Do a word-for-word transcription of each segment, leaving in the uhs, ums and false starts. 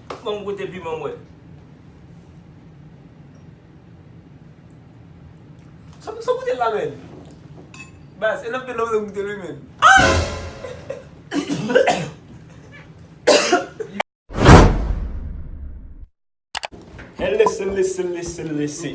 Ban m goute piman m wè. Sa, sa goute l la, menn? Baz, e nan pye nan goute l wi, menn. Hey, listen, listen, listen, listen.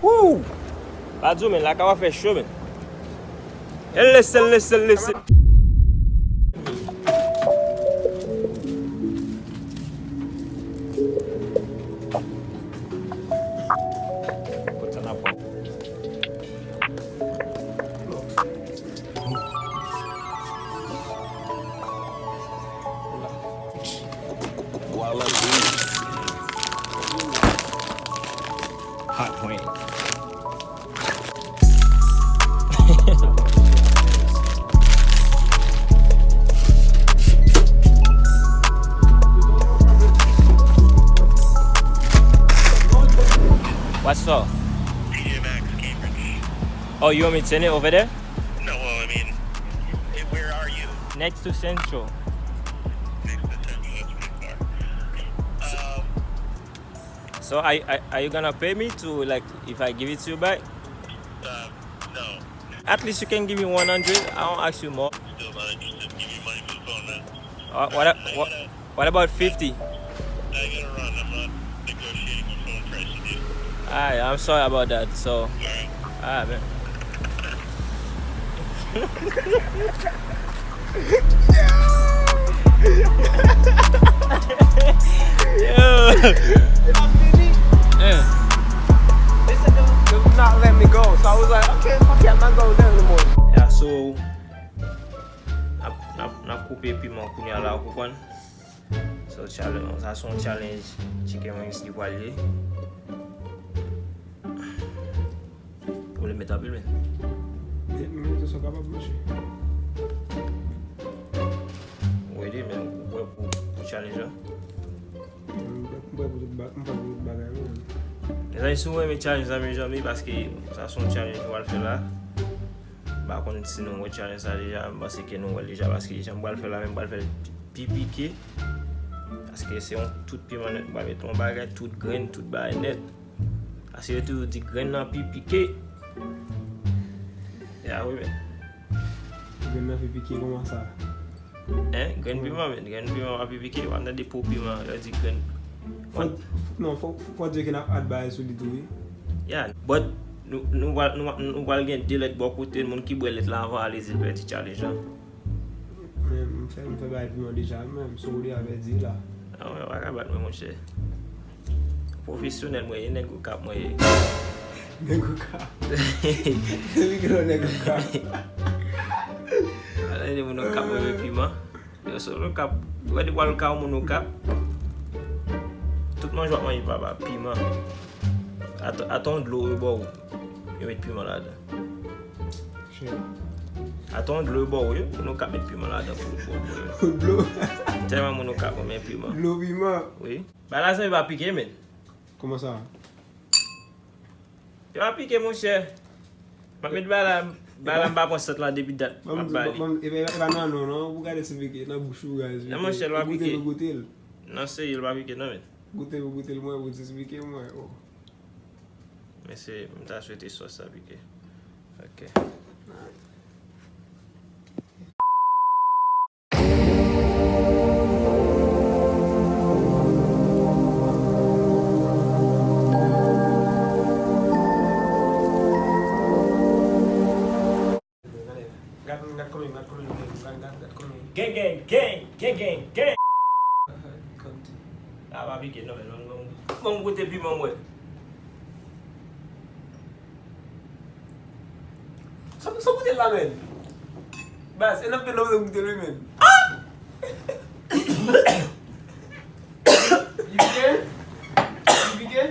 Woo! Pa di w, men, lakay w ap fè cho, men. Hey, listen, listen, listen. Kote sa n ap pran? Hot wing. What's up? T J Maxx, Cambridge. Oh, you want me to send it over there? No, well, I mean, eh, where are you? Next to Central. Next to Central, that's pretty far. Um, So are, are, are you gonna pay me to, like, if I give it to you back? Uh, no. At least you can give me one hundred. I won't ask you more. Still not interested. Give me money for the phone, man. Uh, what, a- I what, gotta, what about fifty? I gotta run. I'm not negotiating a phone price with you. Alright, I'm sorry about that. So, alright. Alright, man. Yo. Yo. Eh. They said they would not let me go, so I was like, "Okay, fuck it, I'm not going there anymore." Yeah, so, n ap, n ap, n ap koupe piman kounye a la, ou konprann? So, challenge, sa se yon challenge chicken wings li pral ye. Ou vle met anpil, men? Met, met sa w kapab, monchè. Ou redi, men, ou prè pou, pou challenge la? M prè, m prè pou tout ba-, m prè pou tout bagay, wi, men. Mezanmi, si w renmen challenge sa, mezanmi, paske sa se yon challenge nou pral fè la. M pa konn si nou wè challenge sa deja, m panse ke nou wè l deja, paske jan m pral fè la, men m pral fè l pi pike. Paske se yon tout piman nèt, m pral met yon bagay, tout grenn, tout bagay nèt. Paske yo toujou di grenn nan pi pike. Ya, wi, men. Grenn nan pi pike, kòman sa? Hein? Grenn piman, men. Grenn piman pa pi pike, w ap tande po piman, yo di grenn. Fò, non, fò, fò di ke n ap add bagay sou li tou, wi. Ya, but nou, nou pral, nou, nou pral gen de lèt bò kote l, moun ki bwè lèt la anvan ale di l pèdi challenge la. Men, m fè, m fè bagay piman deja, men, m sou woule avè di la. Ah, mwen pa ka bat mwen, monchè. Pwofesyonèl mwen ye, nèg Okap mwen ye. Nèg Okap. Depi kilè nèg Okap? Ala de moun Okap mwen, men piman. Yo, sou Okap. Wè, depi w al ka yon moun Okap, tout manje w ap manje, papa, piman. Atann, atann dlo yo ba w, yo met piman ladan. Shit. Atann dlo yo ba w, yo, moun Okap met piman ladan pou, pou, pou yo. Dlo. Tèlman moun Okap renmen piman. Dlo piman. Wi. Bagay la sanble pa pike, men. Kòman sa? Yo pa pike, monchè. M ap met bagay la, bagay la m pa pran sant lan depi dat. M ap bale. E pa, e pa nan non, non, pou gade si pike, nan bouch ou, guys. Non, monchè, l pa pike. Goute l, goute l. Non, serye, l pa pike, non, men. Goute l, goute l, mwen, pou di si pike, mwen, oh. Men se, m ta swete sòs sa pike. Ok. Alright. Gad, gad kòman, gad kòman, gad, gad, gad kòman. Gang, gang, gang, gang, gang, gang. Sa pa pike, non, men, non, non. Bon, goute piman m wè. Sa, sa goute l la, menn? Baz, e nan pye nan goute l wi, menn. Ah! Li pike? Li pike?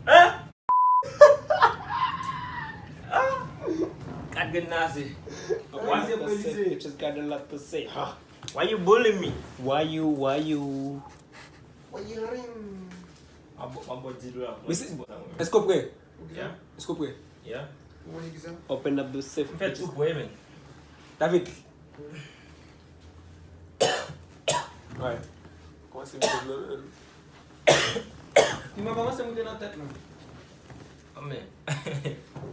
Hein? Ah! Gad grenn naze. What? Just got a lot to say, huh? Why you bully me? Why you, why you? Why you hurting? Mwen bo, mwen bo di dlo la. Èske w prè? Yeah. Èske w prè? Yeah. Open up the safe. M fè tou prè, men. David. Alright. Kòmanse moute nan men. Piman kòmanse moute nan tèt mwen. Anmè.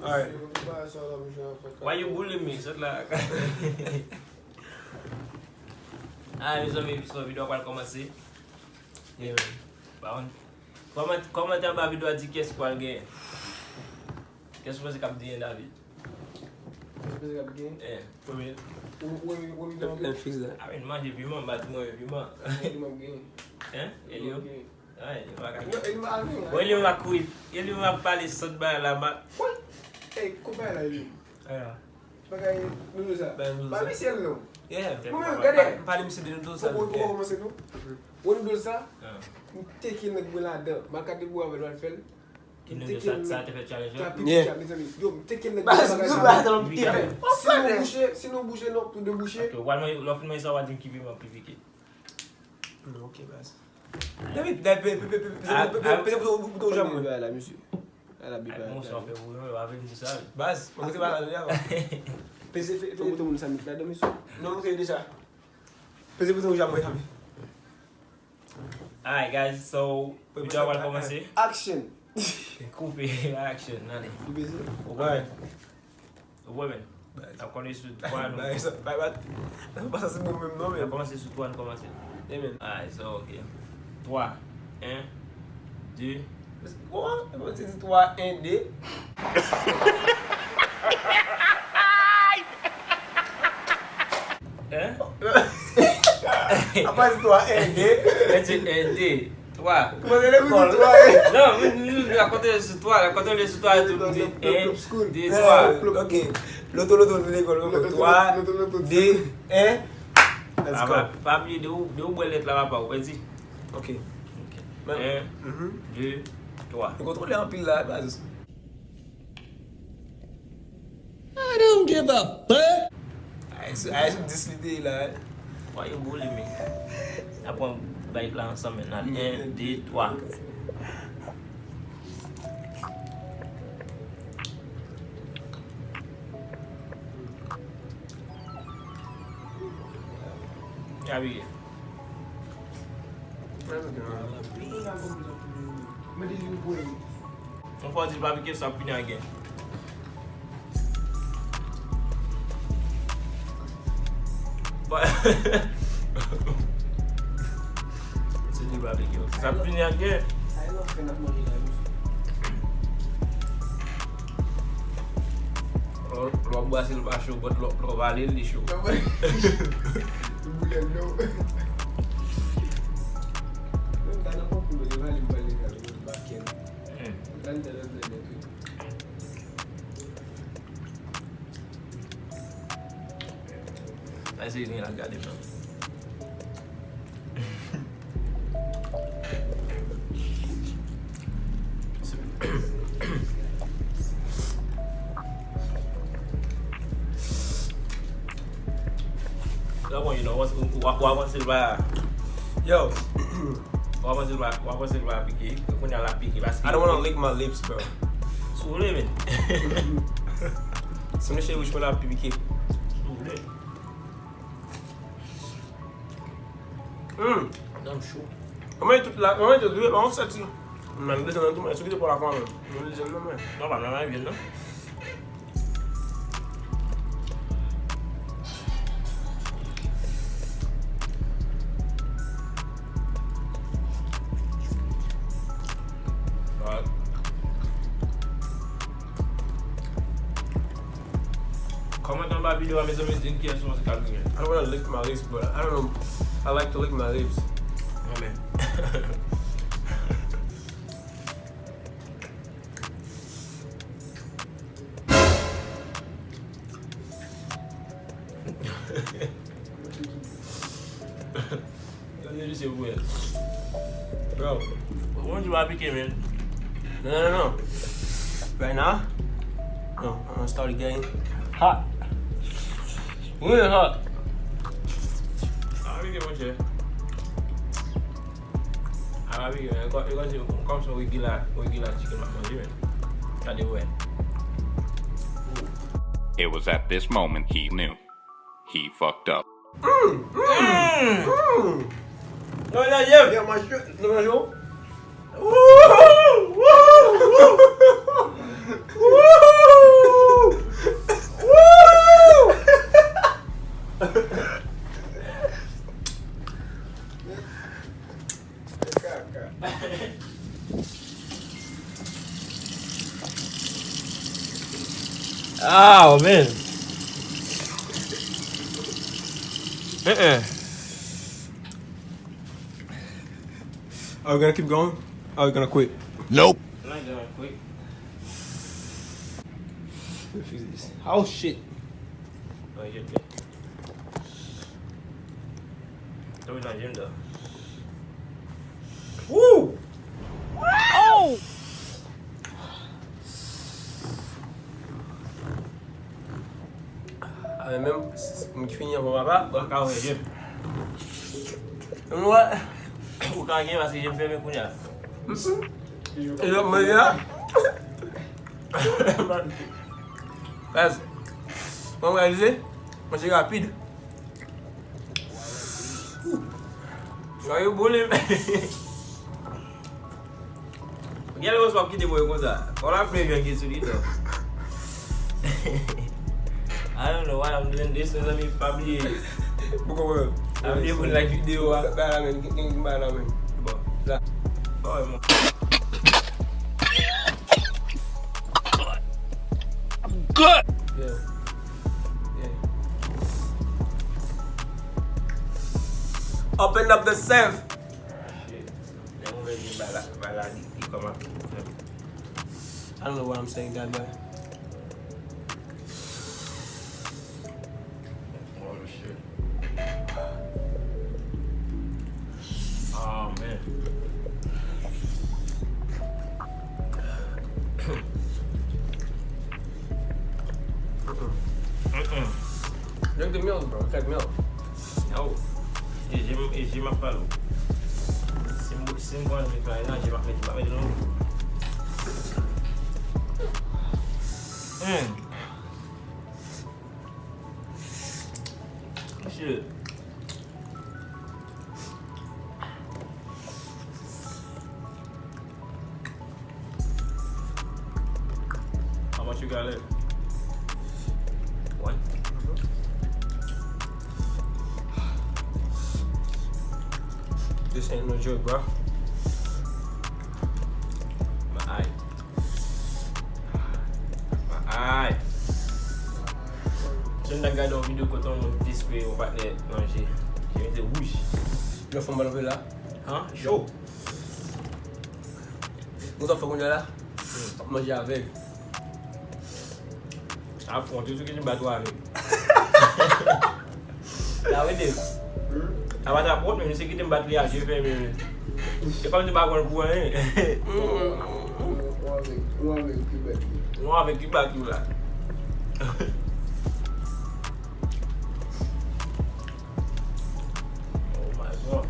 Alright. Why you bully me? Sòt la. Ah, mezanmi, so videyo a pral kòmanse. Yeah, man. Pa konn. Kòmante, kòmante anba videyo a, di kiyès ki pral genyen. Kiyès ou panse k ap genyen, David? Kiyès ou panse k ap genyen? Eh. Premye. Ou, ou, ou, ou, ou, L, L fiks la. Ah, men manje piman, m pa di mwen piman. Mwen piman ap genyen. Hein? Elio? Piman ap genyen. Ah, Elio pa ka. Non, Elio pa ka genyen. Bon, Elio pa kouri. Elio pa pale sòt bagay la, ma. What? Hey, kout bagay la, Elio. Aya. Bagay noodles sa. Bagay noodles sa. Pa mesye l non. Yeah. Mwen menm, gade. M pale misye de noodles sa. Ou, ou, ou kòmanse tou? Wè noodles sa? Ah. M teke nèg mwen ladan. M al gade pou avè l, m al fè l. Ki noodles sa, sa te fè challenge la? Sa pi pike, mezanmi. Yo, m teke nèg mwen ladan. Baz, bagay nou sa. Bagay la pi pike. Si nou bouche, si nou bouche, non, tou de bouche. Ok, w al manje, lè w fin manje sa, w a di m ki piman pi pike. Non, ok, baz. David, David, peze bouton rouj la, mwen. Ala, mesye. Ala, big bag. Mwen sa fè pou mwen, pa vin di sa. Baz, mwen se pa la, la. Peze, fe, fe. Fè bouton moun sa met ladan, mesye. Non, mwen se deja. Peze bouton rouj la, mwen, David. Alright, guys, so, videyo a pral kòmanse. Action! Koupe, action, ale. Ou peze? Ou peze? Ou wè, men. N ap kòmanse sou twa, nou. Bay sa, bay bat. Nan pa sa se bon menm non, men. N ap kòmanse sou twa, nou kòmanse. Yeah, man. Alright, so, ok. Twa. En, de. Bon, mwen te di twa, en, de. Hein? Apa di twa, en, de. Mwen di en, de. Twa. Mwen lekòl. Non, nou, nou, nou, rakonte sou twa, rakonte sou twa, tou di en, de, twa. Ok. Loto, loto, nou lekòl, loto. Twa, de, en. Let's go. Pa, pa bliye de ou, de ou bwè lèt la, papa, ou pèdi. Ok. Ok. Men, en, de, twa. Nou kontwole anpil la, baz. I don't give a fuck. Ay, sou, ay, sou dis li te ye la, eh. Why you bully me? N ap pran bay la ansanm, men. N al en, de, twa. N ap ye. Mwen fò di l pa pike, sa ap fini ak gen. Se di l pa pike, sa ap fini ak gen. Lè w brase l pa cho, but lè w vale l, li cho. Li boule non. Menm ta nan konkou yo, yo vale m pral lekòl, yo bat kè m. Hmm. Tan tèlè blende tou. Sa se li la gade, man. Sa bon, you know, w, w, w avanse l pa. Yo. W avanse l pa, w avanse l pa pike. Kounye a l ap pike, paske I don't wanna lick my lips, bro. Si w vle, men. Si m cheri, wi, mwen ap pike. Si w vle. Hmm. Dam cho. Mwen tout la, mwen tout, wi, mwen soti. Mwen desann nan tou, mwen soti pou la fwa mwen. Mwen desann nan mwen. Non, pa nan la vyen nan. Alright. Kòmante anba videyo a, mezanmi, di m kiyès ou panse k ap genyen. I don't wanna lick my lips, but I don't know. I like to lick my lips. Amen. Gade misye pou el. Bro. Bon, di pa pike, men. Non, non, non. Right now? No, I'm gonna start again. Hot. Really hot. Pa pike, monchè. Pa pike, men. Kò, kò, kòmsi yon regular, regular chicken m ap manje, men. Gade, wè. It was at this moment he knew. He fucked up. Mm, mm, mm. Non, nan je m. Yo, manje, nou manje w? Oh, man. Uh-uh. Are we gonna keep going? Are we gonna quit? Nope. I'm not gonna quit. Let me fix this. Oh, shit. Oh, you're good. Throw it on Jim, though. Woo! Oh! Avè menm, m fini anvan papa. Bon, ka wè je m. Ou wè? Ou ka gen paske je m fèmen kounye a. E lòt manje a? Guys, mwen reyalize, manje rapid. Gade yo boule. Gen lè w ap kite mwen konsa. Fò la ple jan ki sou li, non. I don't know why I'm doing this, mezanmi, pa bliye. Poko mwen. Pa bliye pou like videyo a. Ba la men, gen gen ba la men. Bon. La. Ba wè mwen. I'm good. Yeah. Yeah. Open up the safe. Shit. Lè m ouvè je m, ba la, ba la, li, li kòman. I don't know what I'm saying, God, but Oh, shit. Oh, man. Mm-mm. Drink the milk, bro. It's like milk. Yo, e je m, e je m ap pale w. Si m, si m pran je m la, e nan je m ap mete, m ap mete nan ou. Mm. Shit. How much you got left? One? This ain't no joke, bro. My eye. Ay. Jèn nan gade yon videyo kote yon moun te spre yon patnè nan je. Je m te wouj. Lè fòm ban anpil la. Han? Cho. Ou sa fè kounye a la? M ap manje avèg. A fon, toujou ki te bat ou avèg. Sa vle di, a pa ta pwòp, men misye kite m bat li a je fèmen, men. E pa m te pa konn pou anyen. Ou avèk, ou avèk ki bat li. Ou avèk ki bat ou la. Oh my God.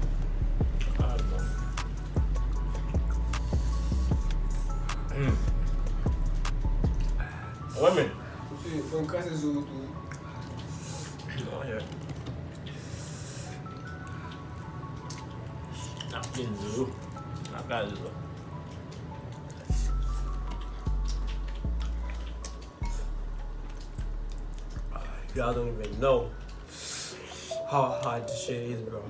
Ah, bon. Mm. Wè, men. Misye, fò n kraze zo yo tou. Non, yeah. N ap plen zo yo. N ap kraze zo. Y'all don't even know how hard this shit is, bro.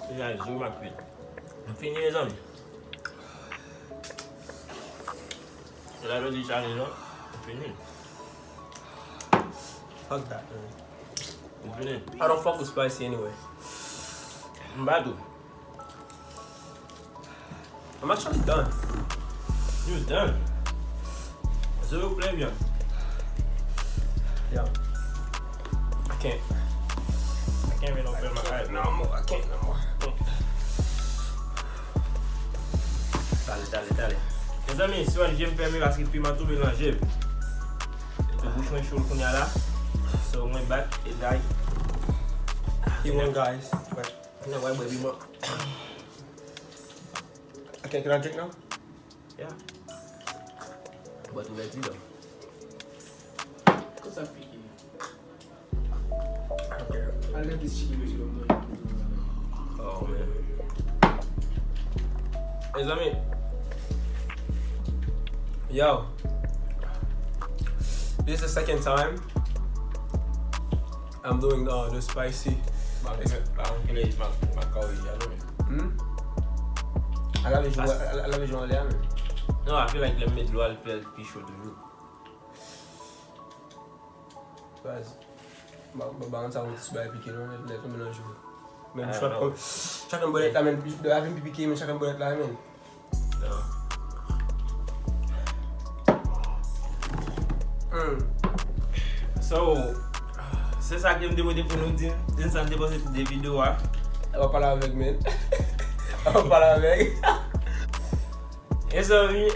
Deja, zo m ap kwit. M fini, mezanmi. Se la jodi challenge lan. M fini. Fuck that, man. M fini. I don't fuck with spicy anyway. M pa tou. I'm actually done. You done? Zo yo ple byen. Yo. I can't. I can't even open my eyes no more. I can't no more. I can't. Tale, tale, tale. Mezanmi, si w wè je m fèmen paske piman tonbe nan je m. Epi bouch mwen cho kounye a la. So, mwen bat e day. He won, guys. But Mwen wè bwè piman. Okay, can I drink now? Yeah. Bwè tou vèti la. Konsa pike. Okay. Al nan pis chicken mesye, mwen. Oh, man. Mezanmi. Yo. This is the second time I'm doing uh, the spicy. Hmm? Alave jou, alave jou anlè a, men. Non, I feel like lè m met dlo a, l fè l pi cho toujou. Baz. Ba, ba, ba, sa yon ti bagay pike non, nèt, nèt, yon melanj vre. Men bouch pa t kòm, chak yon bò nèt la, men, dlo a vin pi pike, men chak yon bò nèt la, men. Hmm. So, se sa ke m te pote pou nou di, di n sa n te panse de videyo a. Ou ap pale avèg, men. Ou ap pale avèg. Mezanmi,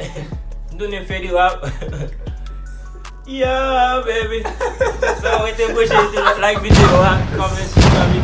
m tounen fè di rap. Yeah, baby. So, rete branche, like videyo a, comment, subscribe.